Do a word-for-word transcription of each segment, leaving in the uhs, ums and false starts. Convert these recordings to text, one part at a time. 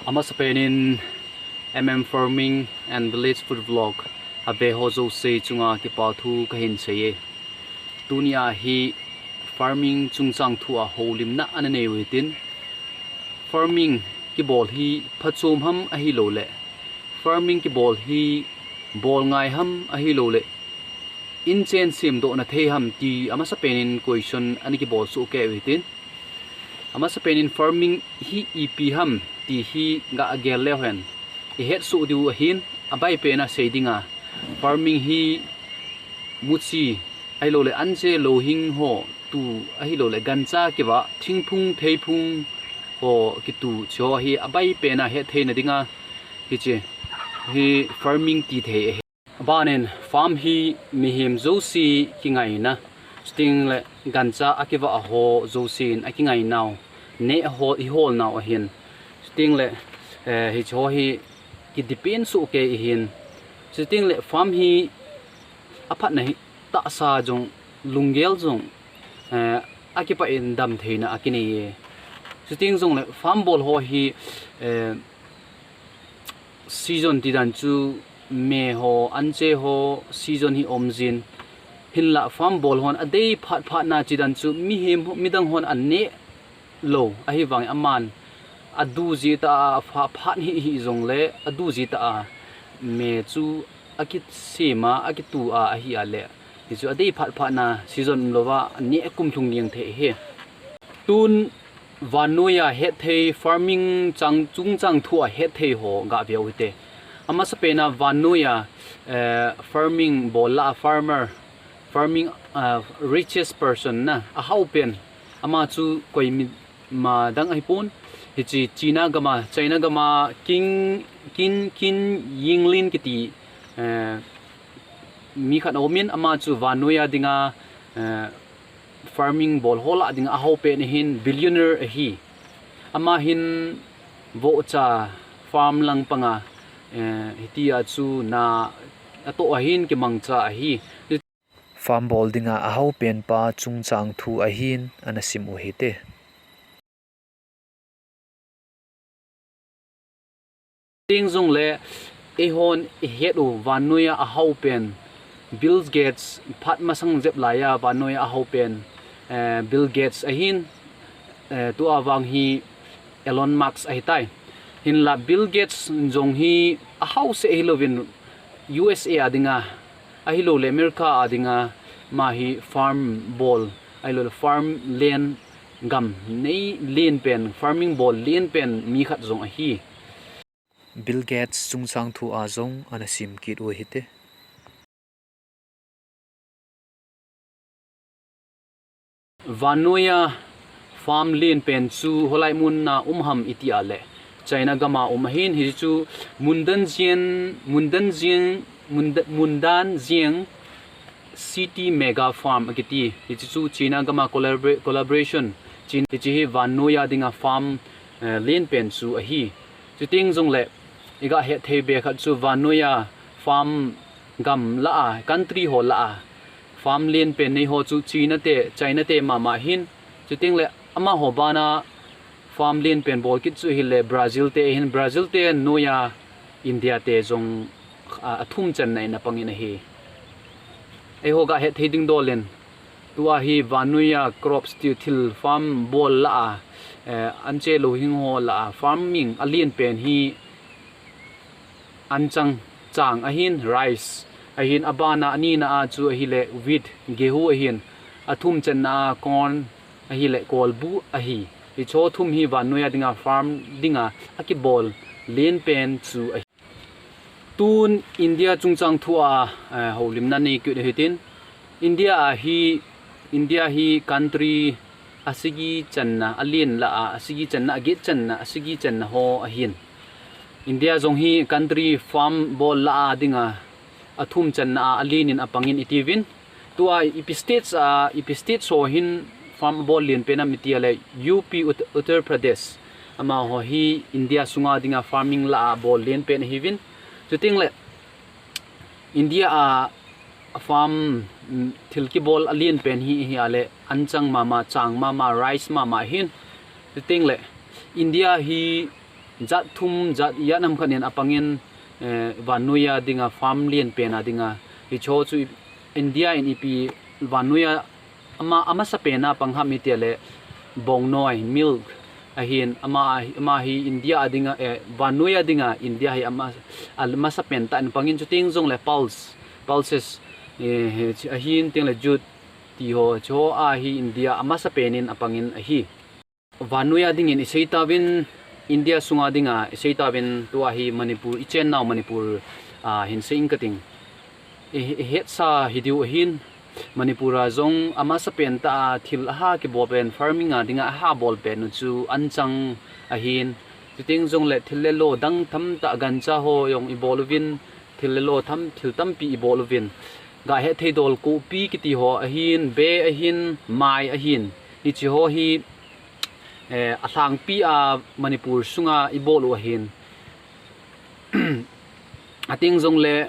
Amasapen in M M Farming and Village Food Vlog ave ho jouse chunga kipa thu kahin seiye. Tunia hi farming chungchang thua houlimna ana nei u hitin, farming kibol hi phachom ham ahilouleh farming kibol hi bol ngai ham ahilouleh inchen semdohna thei ham ti amasapen in question ana kibol soh kei u hitin. Amasapen in farming hi ipi ham ti hi gah gel leu hen ihet soh diu ahin, abaipen a sei dinga, farming hi muchi ahilouleh anche louhing ho tu ahilouleh gancha kivah thingphung theiphung ho kitu chu hi abaipen a hetthei na dinga hiche hi farming ti thei ahi. Abanin farm hi mihem jouse kingaina, chutengle gancha akivah ho jousen akingainau, neh ho iholnau ahin. Chutengle, eh, hiche ho hi kidepend soh kei ahin. Chutengle farm hi aphatna hi tahsa jong, lunggel jong, eh, akipah in damtheina akineiye. Chuteng jongle farm bol ho hi, eh, season tidan chu May ho, anche ho season hi umjin. Hinlah farm bol hon adei phat phat na tidan chu mihem ho, midang hon aneh lou ahivangin aman adu jeh tah a, aphat hih hih jongle adu jeh tah a May chu akisem a, akitu a, ahi a leh hichu adei phat phat na season umlouva aneh kum lhung ding thei ahi. Tun vannoiya hetthei farming chang, chungchang thua hetthei ho gah veu hite. Amasapen a vannoiya, eh, farming bol lah a farmer, farming, eh, richest person na ahaopen, ama chu koi mi, ma dang ahipon, hiche China gam a, China gam a King, Kin, Kin Yinglin kiti, eh, mi khat aumin, ama chu vannoiya dinga, eh, farming bol ho lah dinga ahaopen ahin, billionaire ahi. Ama hin vohcha farm lang panga, eh, hitia chu na atoh ahin kimangcha ahi. Farm bol dinga ahaopen pa chungchang thu ahin ana sim u hite. Teng jongle eihon ihet u vannoiya ahaopen Bill Gates, phat masang jep laiya vannoiya ahaopen, eh, Bill Gates ahin, eh, tua vang hi Elon Musk ahitai. Hinlah Bill Gates jong hi ahao seh hilouvin U S A a dinga, ahilouleh America a dinga, ama hi farm bol, ahilouleh farm land gam nei lenpen, farming bol lenpen mi khat jong ahi. Bill Gates chungchang thua jong ana sim kit u hite. Vannoiya farm lenpen chu hoilai muna um ham iti a leh China gam a um ahin, hichu Mundanjian, Mundanjian, Munda-, Mundanjiang City Mega Farm akiti. Hichu China gam a collabora-, collaboration, Chin, hiche hi vannoiya dinga farm, eh, lenpen chu ahi. Chuteng jongle igah hetthei be khat chu vannoiya farm gam lah a, country ho lah a farm lenpen nei ho chu China te, China te mama ahin. Chutengle amaho bana farm lenpen bol kit chu ahileh Brazil te ahin, Brazil te noiya India te jong, a, athum channa in apangin ahi. Eiho gah hetthei ding dol in, tua hi vannoiya crops ti thil farm bol lah a, eh, anche louhing ho lah a farming alenpen hi anchang, chang ahin, rice ahin, abana anina a chu ahileh wheat, gehu ahin, athum channa a corn ahileh kolbu ahi. Hicho thum hi vannoiya dinga farm dinga akibol lenpen chu ahi. Tun India chungchang thua, eh, houlimna nei kit u hitin, India a hi, India hi country asagi channa, alen lah a asagi channa, aget channa, asagi channa ho ahin. India jong hi country farm bol lah a dinga athum channa a alen in apangin itiuvin. Tua ipi states a, ipi states ho hin farm bol lenpen ham iti a leh U P, Ut-, Uttar Pradesh, amaho hi India sunga dinga farming lah a bol lenpen ahiuvin. Chutengle India a farm, mm, thil kibol alenpen hi, hi a leh anchang mama, chang mama, rice mama ahin. Chutengle India hi jat thum, jat ijat ham khat in apangin, eh, vannoiya dinga farm lienpen a dinga. Hicheho chu i-, India in ipi vannoiya ama, amasapen a pang ham iti leh bongnoi, milk, ahin ama, ama hi India a dinga, eh, vannoiya dinga India hi ama, amasapen tah in pangin, chuteng jongleh pulse, pulses, eh, ahin tengleh jute tiho, hicheho a hi India amasapen in apangin ahi. Vannoiya dingin isei tauvin, India sunga dinga isei tauvin, tua hi Manipur, ichennau Manipur a hin sei ing kating. I, ihetsa hidiu ahin, Manipur a jong amasapen tah a thil aha kibolpen, farming a dinga aha bolpen u chu anchang ahin. Chuteng jongleh thil le lo dang tamtah, gancha ho jong ibol uvin, thil le lo tam, thil tampi ibol uvin. Gahet thei dol kopi kiti ho ahin, be ahin, mai ahin. Hicheho hi, eh, alhangpi a Manipur sunga ibol u ahin. Ateng jongleh,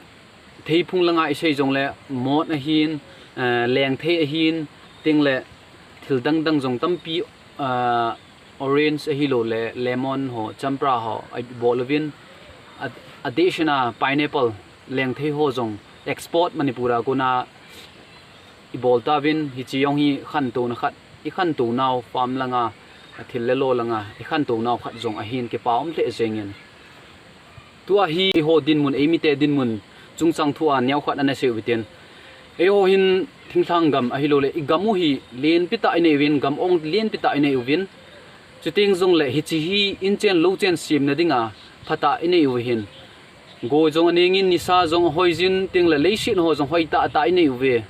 theiphung langa isei jongleh, mot ahin, eh, lengthei ahin, tengleh, thil dangdang jong tampi, eh, orange ahilouleh, lemon ho, champra ho, ibol uvin, a, adehseh a pineapple, lengthei ho jong export Manipur a kona ibol tauvin, hiche jong hi khantouna khat, ikhantounau farm langa, athil le lo langa, ikhantounau khat jong ahin, kipa um lheh jengin. Tua hi eiho dinmun, eimite dinmun chungchang thua neokhat ana sei u hitin. Eiho hin thinglhang gam ahilouleh, igam u hi lenpi tah inei uvin, gam ong lenpi tah inei uvin. Chuteng jongleh hiche hi inchen louchen semna dinga phatah inei u ahin. Go jong anengin, nisa jong ahoijin, tengleh leiset ho jong hoitah tah inei uve.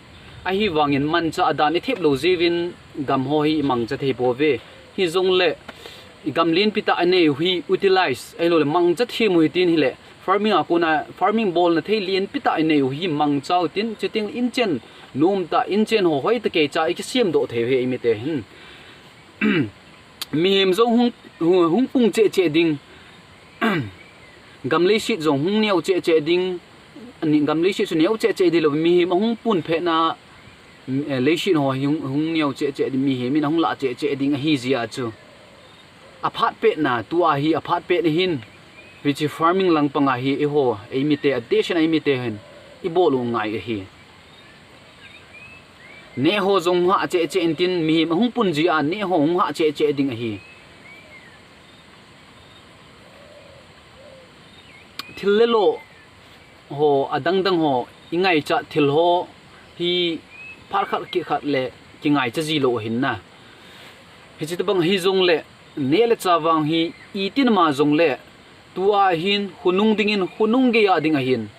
Ahivangin manchah a dan ithep lou jeh uvin gam ho hi imangcha thei pouve. Hijongleh, igam lenpi tah inei u hi utilize, ahilouleh mangcha them u hitin hileh, farming a kona, farming bolna thei lenpi tah inei u hi mangcha u hitin, chuteng inchen nomtah, inchen ho hoitah keicha ikisemdoh thei u ahi eimite hin. Mihem jong hung, hung, hung pung cheh cheh ding. Gam leiset jong hung neo cheh cheh ding. Ani, gam leiset chu neo cheh cheh ding lou, mihem ahung pun phetna, eh, leiset ho hi hung, hung neo cheh cheh ding, mihem in ahung lah cheh cheh ding ahi jeh a chu. Aphat petna, tua hi aphat pet ahin. Hiche farming langpang a hi eiho, eimite, adehseh a eimite hin ibol u ngai ahi. Neh ho jong hung hah cheh cheh intin, mihem ahung pun jeh a neh ho hung hah cheh cheh ding ahi. Thil le lo ho, adangdang ho, ingaichat thil ho hi phat khat kit khat leh kingaicha ji lou ahin na. Hiche tobang hijongleh, neh le chah vang hi itin ama jongleh, tua hin khonung dingin, khonung geiya ding ahin.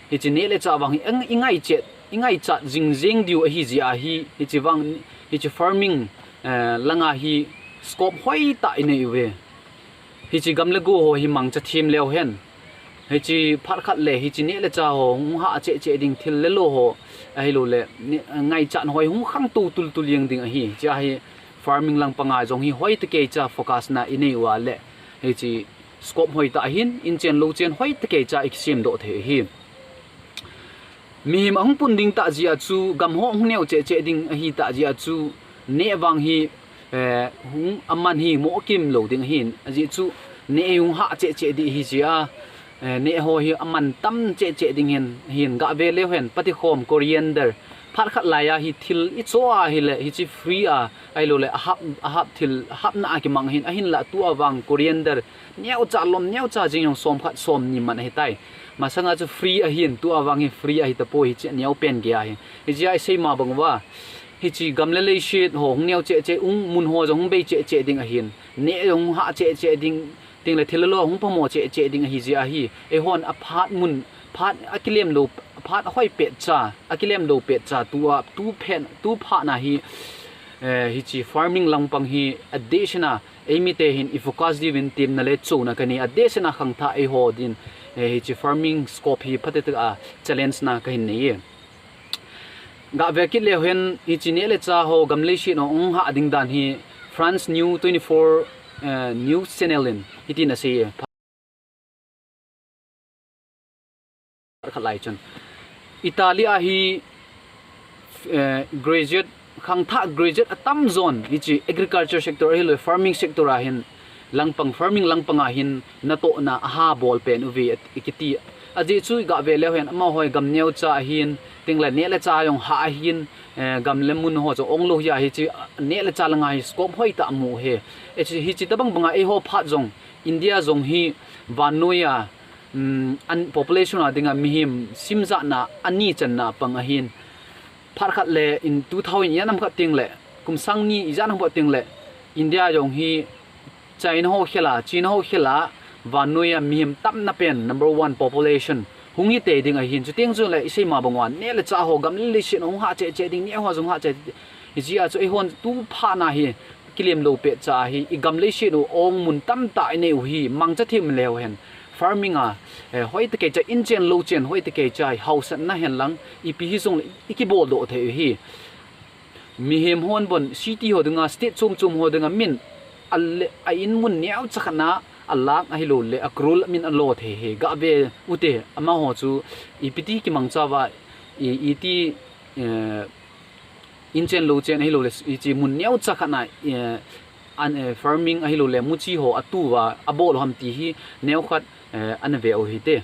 Hiche neh le chah vang hi, ang ingaichat, ingaichat jing jeng diu ahi jeh a hi, hiche vang, hiche farming, eh, langa hi scope hoitah inei uve. Hiche gam le go ho hi mangcha them leu hen. Hiche phat khat leh, hiche neh le chah ho hung hah cheh cheh ding, thil le lo ho, ahilouleh, ne-, ngaichat ho hi hung khangtou tul tul jeng ding ahi. Hiche a hi farming langpang a jong hi hoitah keicha focus na inei uva leh, hiche scope hoitah ahin, inchen louchen hoitah keicha ikisemdoh thei ahi. Mihem ahung pun ding tah jeh a chu, gam ho hung neo cheh cheh ding ahi tah jeh a chu, neh vang hi, eh, hung aman hi moh kim lou ding ahin, ajeh chu neh hung hah cheh cheh ding ahi jeh a, eh, neh ho hi aman tam cheh cheh ding hin, hin gah ve leu hen, patikhom, coriander, phat khat laiya hi thil ichoh a hileh, hiche free a, ahilouleh ahap, ahap thil, ahapna a kimang ahin, ahinlah tua vang coriander, neocha lom, neocha jing jong som khat, som ni man ahitai. Masanga chu free ahin, tua vang hi free ahi tapoi, hiche neopen gei ahi. Hiche a isei ma bang uva, hiche gam le leiset ho hung neo cheh cheh, hung mun ho jong hung bei cheh cheh ding ahin. Neh jong hung hah cheh cheh ding, tengleh thil le lo hung phamo cheh cheh ding ahi jeh a hi. Eihon aphat mun, phat akilem lou, phat ahoi pet cha, akilem lou pet cha, tua, tu phen, tu phat na hi, eh, hiche farming langpang hi adehseh a, eimite hin i focus diuvin temna le chona kanei, adehseh a khangthah eiho din, eh, hiche farming scope hi phatecha a challenge na kahin nei e. Gah ve kit leu hen, hiche neh le chah ho gam leiset ho hung hah ding dan hi France New twenty-four, eh, News Channel in hitin asei e. Khat lai chun, Italy a hi, eh, graduate, khangthah graduate atamjon, hiche agriculture sector ahilouleh farming sector a hin, langpang, farming langpang a hin natohna aha bol pen uve, i kiti. Ajeh chu i gah ve leu hen, amaho hi gam neocha ahin, tengle neh le chah jong hah ahin, eh, gam le mun ho chu ong lou hi a, hiche neh le chah langa hi scope hoitah amu uve. Eh, hiche, hiche tobang banga eiho phat jong, India jong hi vannoi a, um, an population a dinga mihem simjatna ani channa pang ahin. Phat khat le in two thousand ijat ham khat tengle, kum sang ni ijat ham khat tengle, India jong hi China ho khel a, China ho khel a, vannoi a mihem tamna pen number one population hung hi tei ding ahin. Chuteng chule i sei ma bang uva, neh le chah ho, gam le leiset hung hah cheh cheh ding, neh ho jong hah cheh. Hiche a chu eihon tu phat na hi, kilem lou pet cha hi, i gam leiset u ong mun tamtah i nei u hi, mangcha them leu hen. Farming a, eh, hoitah kei cha, in chen lou chen, hoitah kei cha hi, haosatna hen lang, ipi hijongle, i kibol doh thei u hi. Mihem hon bon, city ho dinga, state chom chom ho dinga, min, a le, a in mun neocha khat na, a lakh ahilou le, a crore min a lo thei hi, gah ve ute, amaho chu, ipi ti kimangcha uva, i, iti, eh, in chen lou chen ahilou le, hiche mun neocha khat na, eh, an, eh, farming ahilou le, muchi ho a tu uva, a bol u ham ti hi, neokhat, eh, ana ve u hite.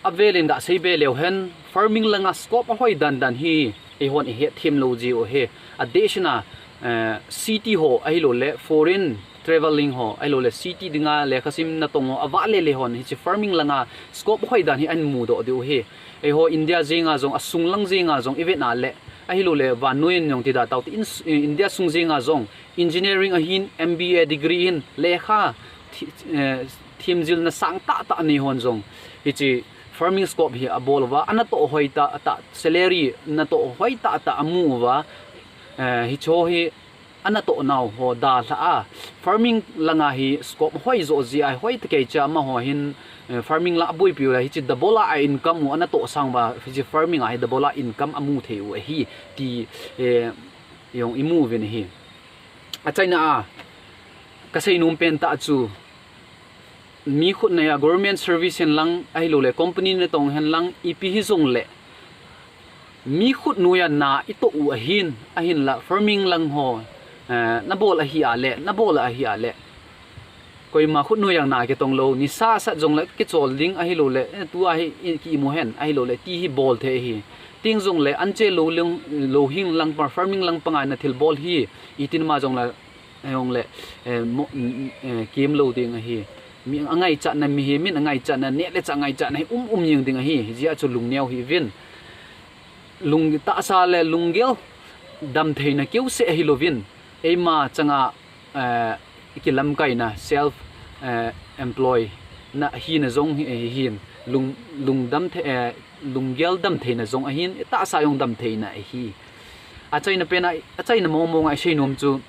Avel in gah sei be leu hen, farming langa scope ahoi dan dan hi, eihon i het them lou ji u hi. Adeh seh na, eh, city ho ahilou le, foreign travelling ho ahilou le, city dinga lekhasim natong ho, avah le le hon, hiche farming langa scope ahoi dan hi ahin mudoh diu hi. Eiho India jenga jong, asung lang jenga jong, i vet na le, ahilou le, vannoi in jong ti da tau ti in, India sung jenga jong, engineering ahin, M B A degree in, lekha thi-, eh, themjilna sang tah tah nei hon jong, hiche farming scope hi a bol uva, a natoh hoitah tah, salary natoh hoitah tah a mu uva, eh, hiche ho hi a natoh nau ho dalha a, farming langa hi scope hoi jo ji a, hoitah kei cha amaho hin, eh, farming la a boipi u le, hiche double a income u a natoh sang uva, hiche farming a hi double a income a mu thei u ahi, ti, eh, jong i mu uvin ahi. Achaina a, ka sei nom pen tah chu, mi khut nei a government service hen lang, ahilou le company natong hen lang, ipi hijongle, mi khut noiya na i toh u ahin, ahinla farming lang ho, eh, na bol ahi a le, na bol ahi a le, koima khut noiya na kitong lou, nisa sat jongle kichol ding ahilou le, eh, tua hi i ki imu hen, ahilou le, ti hi bol thei ahi. Tin jongle, an che lou ling, lou hing lang pa, farming lang panga na thil bol hi, itin ma jongle, eh, jongle, eh, mo, mm, eh, kem lou ding ahi. Mi angaichatna, mihem in angaichatna, neh le chah angaichatna hi um um jeng ding ahi. Hijeh a chu lungneo hih uvin. Lung tahsa le lunggel damtheina keuseh ahi louvin, eima changa, eh, kilamkaina, self, eh, employ na hina jong hi, eh, hin, lung, lungdam thei, eh, lunggel damtheina jong ahin, tahsa jong damtheina ahi. Achaina pen a, achaina mong mong a i sei nom chu,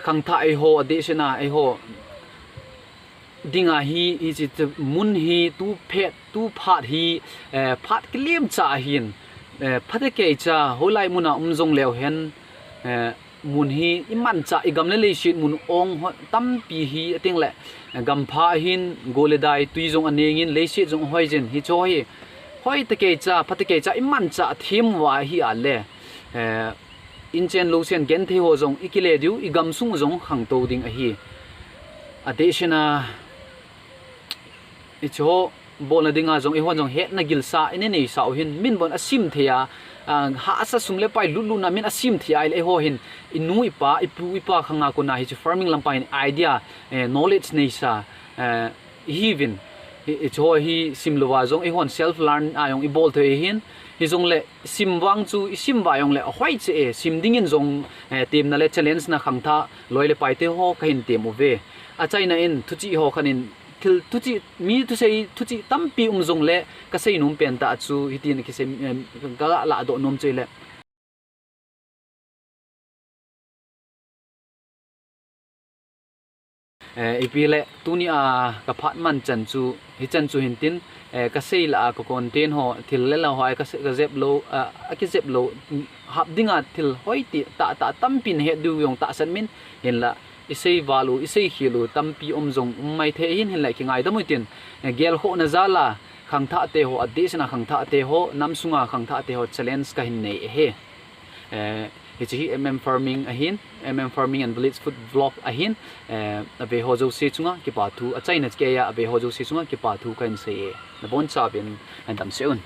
khangthah eiho, adeh seh na eiho dinga hi, hiche chu mun hi tu phet, tu phat hi, eh, phat kilemcha ahin, eh, phatecha, hoilai muna um jong leu hen, eh, mun hi i mancha, i gam le leiset mun ong ho, tampi hi, ating le, eh, gampha ahin, go le dai, tui jong aneng in, leiset jong ahoi jin, hiche ho hi, hoitah kei cha, phatecha, i mancha them uva ahi a le, eh, in chen lou chen genthei ho jong i kile diu, i gamsung jong khangtou ding ahi. Adeh seh na, hiche ho bolna dinga jong, eihon jong hetna gilsa i nei neisa u hin, min bon asim thei a, ah, hahsa sum le pai lutlut na min asim thei a, ahile eiho hin, i nu i pa, i pu i pa khanga kona hiche farming lampa hin idea, eh, knowledge neisa, eh, ihiuvin, hi, hiche ho hi sim louva jong, eihon self learn a jong i bol thei ahin, hijongle sim vang chu i sim uva jongle ahoi cheh e, sim dingin jong, eh, temna le challenge na khangthah loi le paite ho kahin tem uve. Achaina in thuchih ho khat in thil thuchih, mi thusei thuchih tampi um jongle ka sei nom pen tah chu hitin kisei, eh, ka ladoh nom chu ahile, eh, ipi le, tuni a ka phat man chan chu, hichan chu hin tin, eh, ka sei lah a ka content ho, thil le la ho, ka se-, ka jep lou, ah, akijep lou, hap dinga thil hoi ti, tah, tah tampi nahet diu jong tahsan min, hinla, Isei val u, isei khel u tampi um jong um maithei ahin, hinlah kingaidam u hitin, eh, gelkhohna jal a khangthah te ho, adeh seh a khangthah te ho, nam sunga khangthah te ho challenge kahin nei ahi. Eh, hiche hi M M Farming ahin, M M Farming and Village Food Vlog ahin, eh, ave ho jouse chunga kipa thu, achaina keiya ave ho jouse chunga kipa thu kahin sei e. Nabonchauvin damsel un.